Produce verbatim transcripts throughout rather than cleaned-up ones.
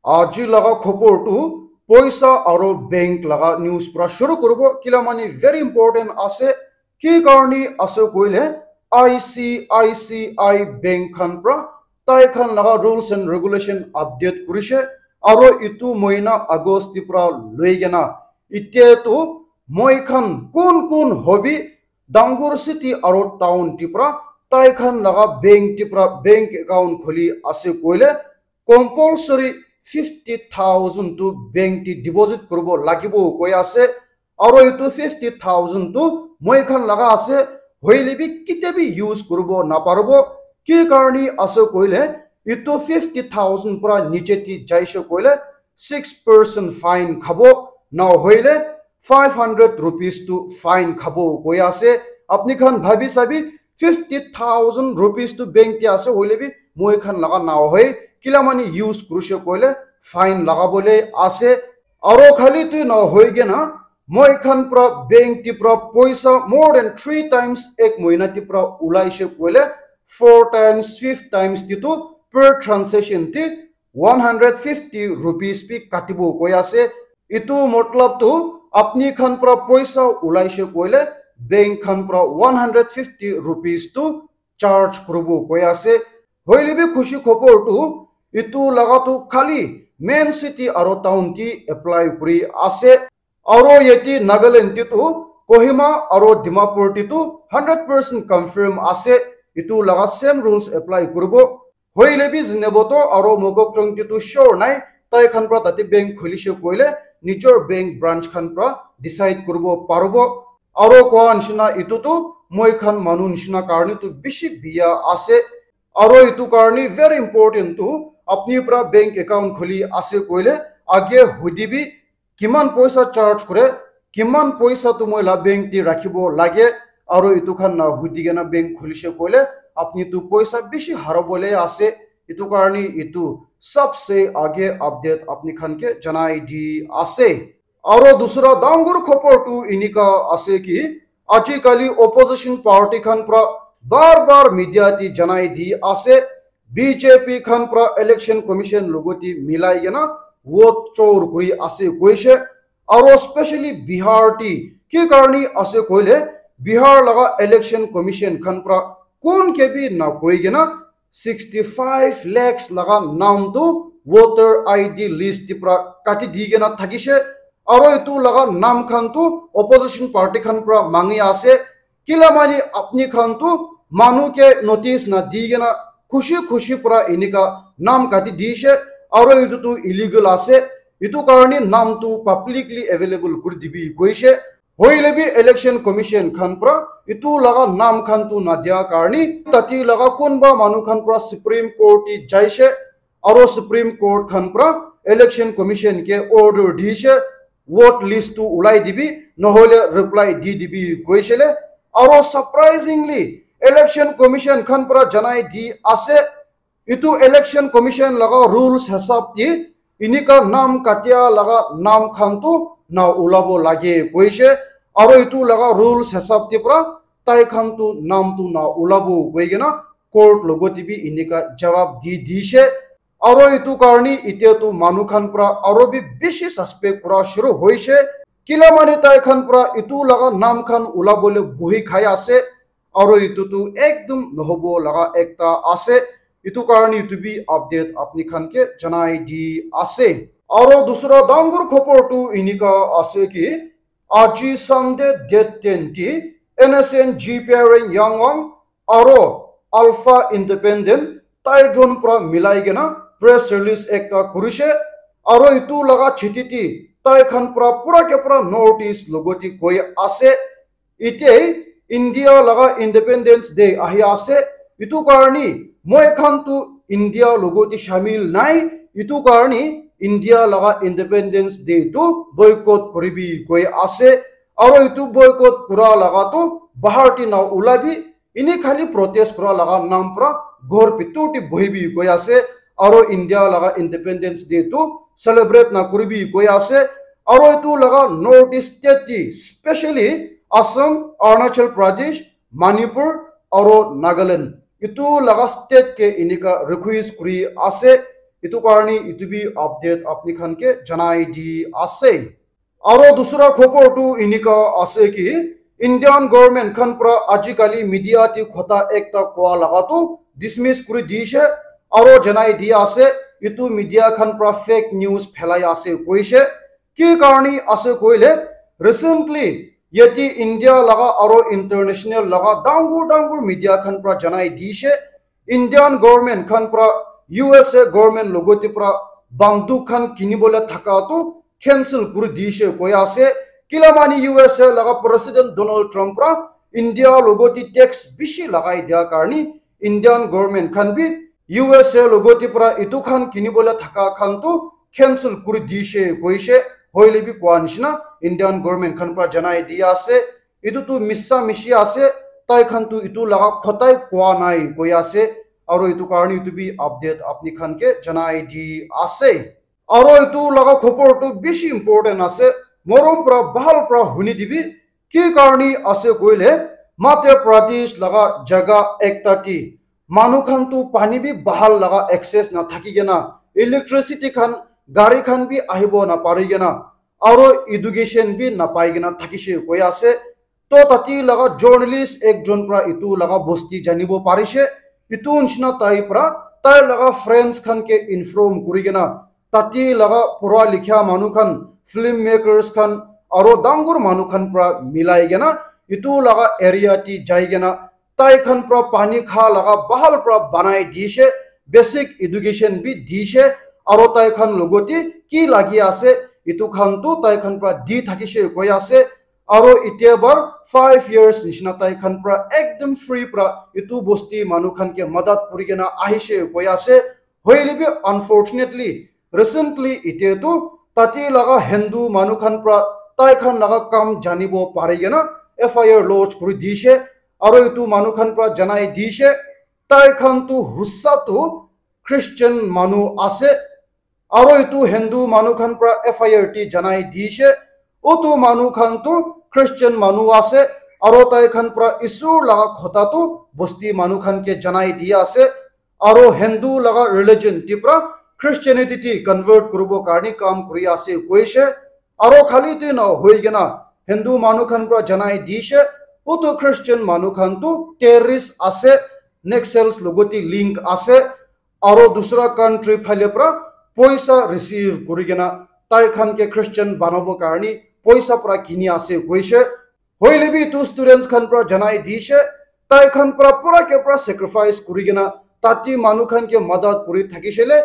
Aji laga khobor tu poisa aro bank laga news pra shuru kuribo, kila mani very important ase. Ki karni ase koile, I C I C I bank khan pra tai khan laga rules and regulation update kurishe, aro itu mohina August pra loi kena itia tu moi khan kun kun hobi dangor city aro town tipra tai khan laga bank tipra bank account khuli ase koile compulsory fifty thousand tu bank ti deposit kuribo lagibo koi ase. Aro itu fifty thousand tu moi khan laga ase, hoile bi kitia bi use kuribo naparibo. Ki karni ase koile, itu fifty thousand pra niche ti jaishe koile six percent fine khabo, na hoile five hundred rupees tu fine khabo koi ase. Apni khan bhabi sabi, fifty thousand rupees tu bank ti ase, hoile bi moi khan laga na hoi, kila mani use kurishe koile fine lagabole ase. Aro khali tu na hoi kena moi khan pra bank ti pra poisa more than three times ek mohina ti pra ulaishe koile four times, five times ti tu per transaction ti one hundred fifty rupees bi katibo koi ase. Itu matlab tu apni khan pra poisa ulaishe koile bank khan pra one hundred fifty rupees tu charge kuribo koi ase. Hoile bi khushi khobor tu itu laga tu khali main city aro town ti apply kuri ase. Aro yate Nagaland ti tu Kohima aro Dimapur ti tu hundred percent confirm ase. Itu laga same rules apply kuribo. Hoile bi Zunheboto aro Mokokchung ti tu sure nai, tai khan pra tate bank khulishe koile nijor bank branch khan pra decide kuribo paribo. Aro koa nishina itu tu moi khan manu nishina karni tu bishi biya ase. Aro itu karni very important tu apni pra bank account khuli ase koile age hudibi kiman poisa charge kore, kiman poisa tu moi la bank ti rakhibo lage, aro itu khan na hudi kena bank khulishe koile apni tu poisa bishi harabole ase. Itu karni itu sabse age update apni khan ke janai di ase. Aro dusra dangor khobor tu inika ase ki, ajikali opposition party khan pra bar bar media ti janai di ase, B J P khan pra election commission logoti milai kena vote chor kuri ase koishe. Aro specially Bihar ti ki karni ase koile, Bihar laga election commission khan pra kun ke bi na koi kena sixty five lakhs laga nam tu voter I D list ti pra kati di kena thakishe. Aro itu laga nam khan tu opposition party khan pra mangi ase. Kila mani apni khan tu manu ke notice na di kena khushi khushi pra inika nam kati dishe. Aro itu tu illegal ase. Itu karni nam tu publicly available kuri dibi koishe. Hoile bi election commission khan pra itu laga nam khan tu nadia karni tati laga kunba manu khan pra Supreme Court ti jaishe, aro Supreme Court khan pra election commission ke order dishe, vote list tu ulai dibi, nohole reply di dibi koishele. Aro surprisingly election commission khan pra janai di ase, itu election commission laga rules hisab ti inika nam katia laga nam khan tu na ulabo lage koishe, aro itu laga rules hisab ti pra tai khan tu nam tu na ulabo koi kena court logoti bi inika jawab di dishe. Aro itu karni itia tu manu khan pra aro bi bishi suspect kura shuru hoishe. Kila mani tai khan pra itu laga nam khan ulabole buhi khai ase. Aro itu tu ekdum nohobo laga ekta ase. Itu karni itu bi update apni khan ke janai di ase. Aro dusra dangor khobor tu inika ase ki, aji Sunday date ten ti N S N G P R N Yangwang aro Alpha Independent tai jon pra milai kena press release ekta kurishe, aro itu laga chiti ti tai khan pra pura ke pura North East logoti koi ase. Ite India laga Independence Day ahi ase, itu karni moi khan tu India logoti shamil nai, itu karni India laga Independence Day tu boycott kuribi koi ase, aro itu boycott kura laga tu bahar ti na ulabi, ini khali protest kura laga nam pra ghor bitor ti bohibi koi ase, aro India laga Independence Day tu celebrate na kuribi koi ase, aro itu laga North East state ti specially Assam, Arunachal Pradesh, Manipur, aro Nagaland, itu laga state ke inika request kuri ase. Etu karne etu bi update apni khan ke janai di ase. Aro dusra khobor tu enika ase ki Indian government khan pra ajikali media te khota ekta koa laga tu dismiss kuri dishe aro janai di ase, etu media khan pra fake news phelai ase koishe. Ki karne ase koile, recently yate India laga aro international laga dangur dangur media khan pra janai dishe, Indian government khan pra U S A government logoti pra banduk khan kinibole thaka tu cancel kuri dishe koi ase. Kila mani U S A laga President Donald Trump pra India logoti tax bishi lagai dia karne Indian government khan bi U S A logoti pra etu khan kinibole thaka khan tu cancel kuri dishe koishe. Hoile bi koa nishina Indian government khan pra janai di ase. Etu tu missa mishi ase, tai khan tu etu laga khotai koa nai koi ase, aro etu karne etu bi update apni khan ke janai di ase. Aro etu laga khobor tu bishi important ase, morom pra bhal pra huni dibi, ki karne ase koile, Madhya Pradesh laga jaga ekta ti manu khan tu pani bi bhal laga access na thaki kena, electricity khan, gari khan bi ahibo na pari kena, aro education bi napai kena thakishe koi ase. To tati laga journalist ekjon pra etu laga bosti janibo parishe. Etu nishina tai pra tai laga friends khan ke inform kuri kena tati laga pura likhia manu khan, film makers khan, aro dangur manu khan pra milai kena etu laga area ti jai kena tai khan pra pani kha laga bhal pra banai dishe, basic education bi dishe, aro tai khan logoti ki lagi ase etu khan tu tai khan pra di thakishe koi ase. Aro etia bar five years nishina tai khan pra ekdom free pra etu bosti manu khan ke madat kuri kena ahishe koi ase. Hoile bi unfortunately, recently etia tu tati laga Hindu manu khan pra tai khan laga kam janibo pari kena F I R lodge kuri dishe. Aro etu manu khan pra janai dishe, tai khan tu husa tu Christian manu ase. Aro etu Hindu manu khan pra F I R ti janai dishe. Utu manu khan tu Christian manu ase. Aro tai khan pra Isur laga khota tu bosti manu khan ke janai di ase. Aro Hindu laga religion ti pra Christianity ti convert kuribo karne kam kuri ase koishe. Aro khali ti na hoi kena Hindu manu khan pra janai dishe, utu Christian manu khan tu terrorist ase, Naxals logoti link ase, aro dusra country phale pra poisa receive kuri kena tai khan ke Christian banabo karne poisa pra kini ase koishe. Hoile bi tu students khan pra janai dishe, tai khan pra pura ke pura sacrifice kuri kena tati manu khan ke madat kuri thakishe le,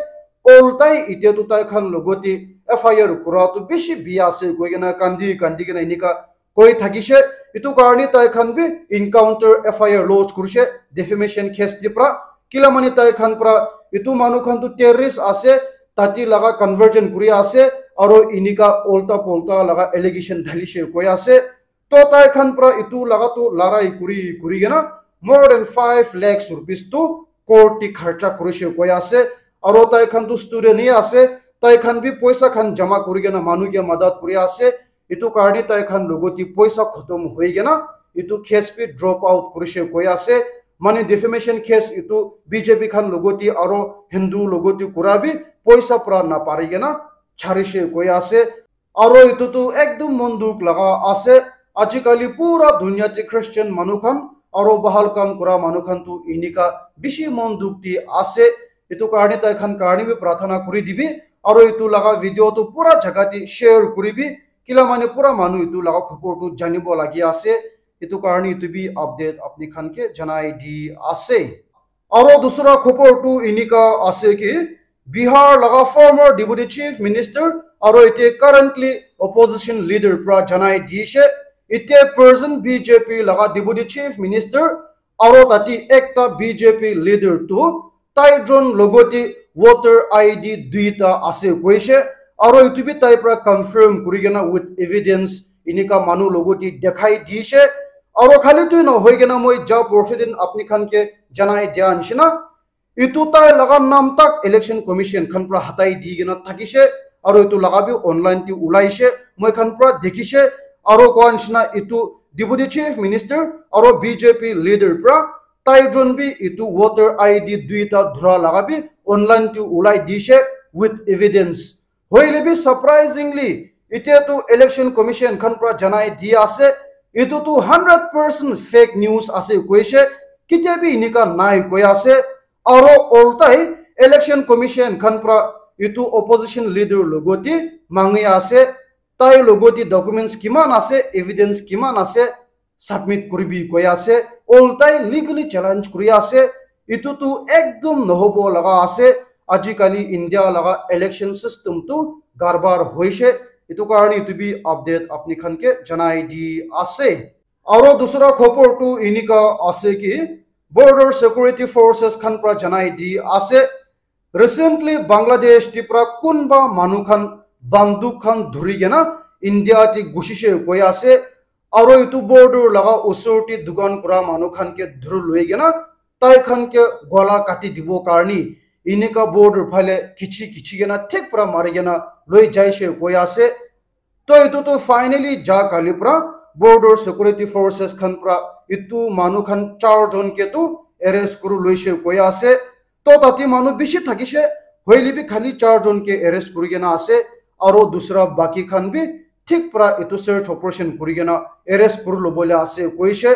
oltai etia tu tai khan logoti F I R kura tu bishi biya ase koi kena kandi kandi kena enika koi thakishe. Etu karne tai khan bi encounter F I R lodge kurishe, defamation case ti pra. Kila mani tai khan pra etu manu khan tu terrorist ase, tati laga conversion kuri ase, aro enika olta polta laga allegation dhalishe koi ase. To tai khan pra etu laga tu larai kuri kuri kena more than five lakhs rupees tu court ti kharcha kurishe koi ase. Aro tai khan tu student hi ase, tai khan bi poisa khan jama kuri kena manu ke madat kuri ase. Etu karne tai khan logoti poisa khotom hoi kena etu case bi drop out kurishe koi ase. Mane defamation case etu B J P khan logoti aro Hindu logoti kura bi poisa pra na pari kena charishe koi ase. Aro etu tu ekdom mon dukh laga ase. Ajikali pura dunia te Christian manu khan aro bahal kam kura manu khan tu enika bishi mon dukh te ase. Etu karne tai khan karne bi pratana kuri dibi. Aro etu laga video tu pura jaga te share kuribi. Kila mane pura manu etu laga khobor tu janibo lagi ase. Etu karne etu bi update apni khan ke janai di ase. Aro dusra khobor tu enika ase ki Bihar laga former deputy chief minister aro ete currently opposition leader pra janai dishe, ete present B J P laga deputy chief minister aro tati ekta B J P leader tu tai jon logoti voter I D duita ase koishe, aro etu bi tai pra confirm kuri kena with evidence enika manu logoti dekhai dishe. Aro khali tu na hoi kena moi ja porse din apni khan ke janai dia nishina, etu tai laga nam tak election commission khan pra hatai di kena thakishe, aro etu laga bi online te ulaishe, moi khan pra dekhishe, aro koa nishina etu deputy chief minister aro B J P leader pra tai jon bi etu voter I D duita dhura laga bi online tu ulai dishe with evidence. Hoile bi surprisingly, itia tu election commission khan pra janai di ase, itu tu hundred percent fake news ase koishe, kitia bi inika nai koi ase. Aro oltai election commission khan pra itu opposition leader logoti mangi ase, tai logoti documents kiman ase, evidence kiman ase, submit kuribi koi ase, oltai legally challenge kuri ase. Itu tu ekdom nohobo laga ase. Ajikali India laga election system tu garbar hoishe. Itu karone itu bi update apni khan ke janai di ase. Aro dusra khobor tu inika ase ki, Border Security Forces khan pra janai di ase, recently Bangladesh te pra kunba manu khan banduk khan dhuri kena India te gushishe koi ase. Aro itu border laga usor te dukan kura manu khan ke dhuri loi kena tai khan ke gola kati dibo karni inika border phale kichi kichi kena thik pra mari kena loi jaishe koi ase. To itu to finally ja kali pra Border Security Forces khan pra itu manu khan char jon ke tu arrest kuru loishe koi ase. To tate manu bishi thakishe, hoile bi khali char jon ke arrest kuri kena ase, aro dusra baki khan bi thik pra itu search operation kuri kena arrest kuri lobole ase koishe.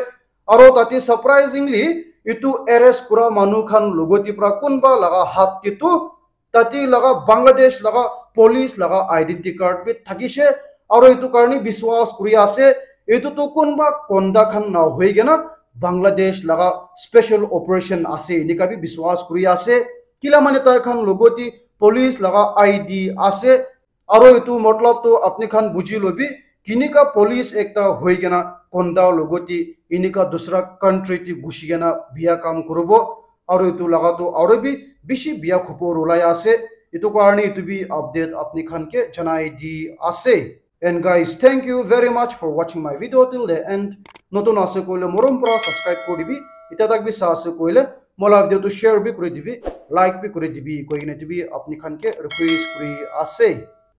Aro tate surprisingly itu arrest kura manu khan logoti pra kunba laga hat te tu tate laga Bangladesh laga police laga identity card bi thakishe, aro itu karne biswas kuri ase itu tu kunba konda khan na hoi kena Bangladesh laga special operation ase inika bi biswas kuri ase. Kila mane tai khan logoti police laga I D ase, aro itu matlab tu apni khan buji lobi, kinika police ekta hoi kena konda logoti inika dusra country te gushi kena biya kam kuribo, aro itu laga tu aro bi bishi biya khobor ulai ase. Itu karne itu bi update apni khan ke janai di ase. And guys, thank you very much for watching my video till the end. Notun ase koile morom pora subscribe kuri dibi. Ita tak bi sa ase koile mola video tu share bi kuri dibi, like bi kuri dibi koi kena itu bi apni khan ke request kuri ase.